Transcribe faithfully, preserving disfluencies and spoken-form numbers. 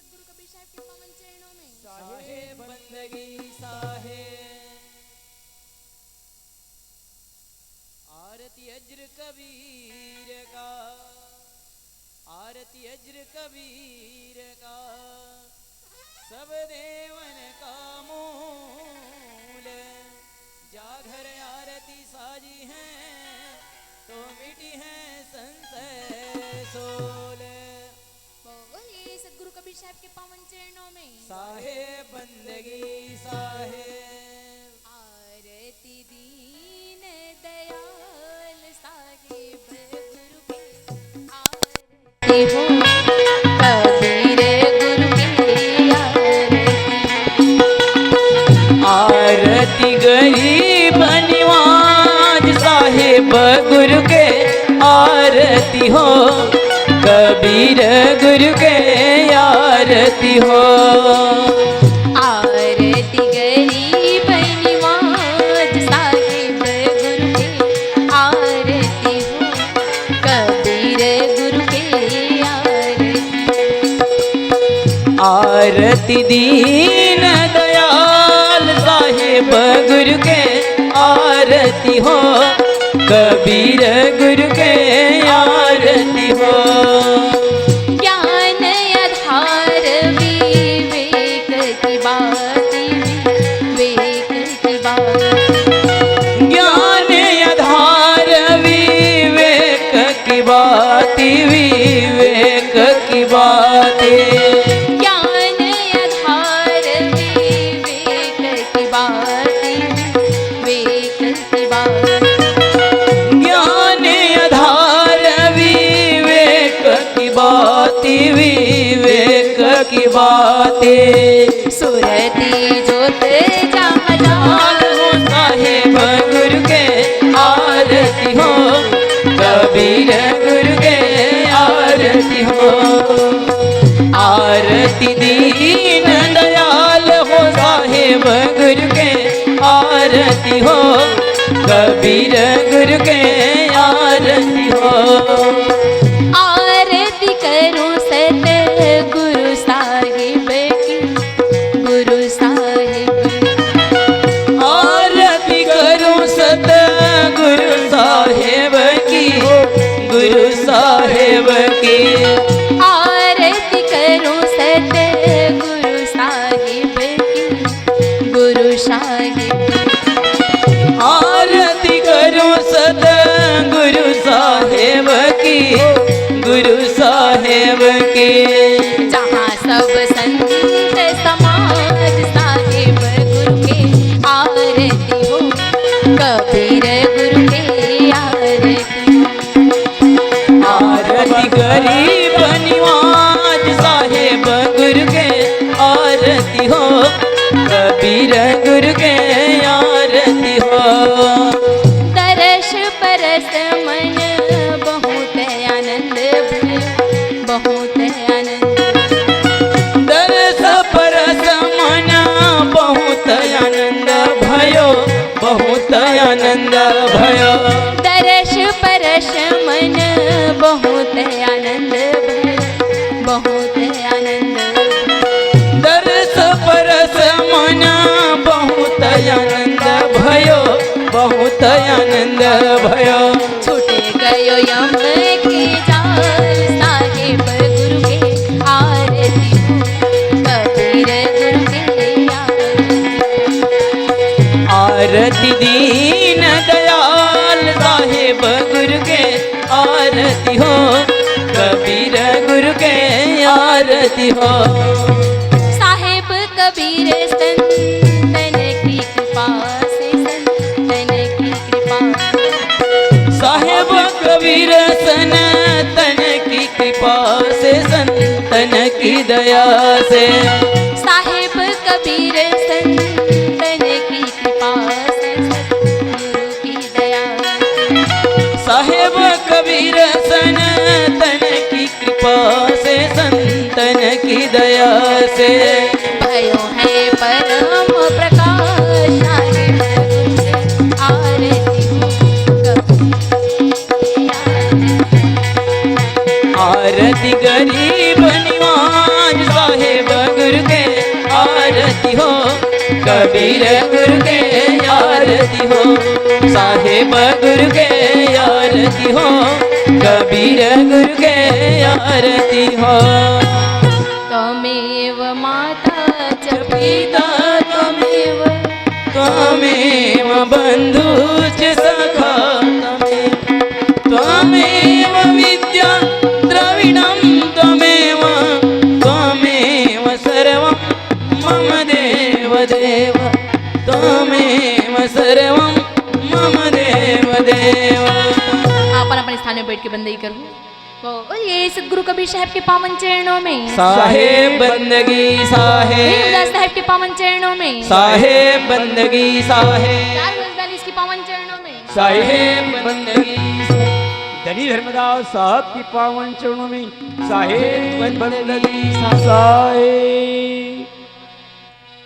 गुरु कबीर साहब के पावन चरणों में। साहेब बंदगी साहेब। आरती अज्र कबीर का, आरती अज्र कबीर का, सब देवन का मूल। जा घर आरती साजी है, तो मिटी है संशय सोल। बोलिए सतगुरु कबीर साहब के पावन चरणों में। साहेब बंदगी साहेब। आरती दीन दयाल साहेब गुरु के आरती हो, कबीर गुरु के आरती। आरती गरीब निवाज साहेब गुरु के आरती हो, कबीर गुरु के आरती हो। आरती गरीब निवाज साहेब गुरु के आरती हो, कबीर गुरु के आरती। आरती दीन दयाल साहेब गुरु के आरती हो, कबीर गुरु के आरती हो। ज्ञान आधार विवेक की बात, विवेक की बात। ज्ञान आधार विवेक की बात, विवेक की बात। ज्ञान आधार विवेक की बात, विवेक की बात। ज्ञान आधार विवेक की बात, विवेक की बात। सुरती जोत जहाँ जाल हो साहेब गुरु के आरती हो, कबीर गुरु के आरती हो। आरती दीन दयाल हो साहेब गुरु के आरती हो, कबीर गुरु के आरती हो। आरती करूं सतगुरु साहिब की, गुरु साहिब। आरती करूं सतगुरु साहेब की, गुरु साहेब की। आरती करूं सतगुरु साहिब की, गुरु साहिब। आरती करूं सतगुरु साहेब की, गुरु साहेब की। जहाँ सब संत समाज साहेब गुरु के आरती हो, कबीर गुरु के आरती। आरती गरीब निवाज साहेब गुरु के आरती हो, कबीर गुरु के आरती हो। दर्श परस मन बहुत आनंद भयो, बहुत आनंद। दर्श परस मन बहुत आनंद भयो, बहुत आनंद भयो। दर्श परस मन बहुत आनंद भयो, बहुत आनंद। दर्श परस मन बहुत आनंद भयो, बहुत आनंद भयो। छूट गयो यम के जाल, साहेब गुरु के आरती हो, कबीर गुरु के आरती। आरती दीन दयाल, साहेब गुरु के आरती हो, कबीर गुरु के आरती हो। साहेब कबीर संतन की कृपा से, संतन की कृपा। साहेब कबीर संतन की कृपा से, संतन की दया से। साहेब कबीर संतन की कृपा से, सतगुरु की दया से। साहेब कबीर संतन की कृपा से, संतन की दया से। भयो है परम प्रकाश, साहेब गुरु के आरती हो, कबीर की आरती। आरती गरीब निवाज, साहेब कबीर गुरु के आरती हो, साहेब गुरु के आरती हो, कबीर गुरु के आरती हो। त्वमेव माता च पिता त्वमेव, त्वमेव बंधु च सखा त्वमेव, त्वमेव विद्या द्रविणं त्वमेव, त्वमेव सर्वं मम देव देव, त्वमेव सर्वं मम देव देव। अपन अपन स्थान में बैठ के बंदगी करबो। बोलिए सतगुरु कबीर साहब के पावन चरणों में। साहेब बंदगी साहेब। भीमदास साहब के पावन चरणों में। साहेब बंदगी साहेब। चार सौ बयालीस के पावन चरणों में। साहेब बंदगी साहेब। धनी धर्मदास साहब के पावन चरणों में। साहेब बंदगी साहेब।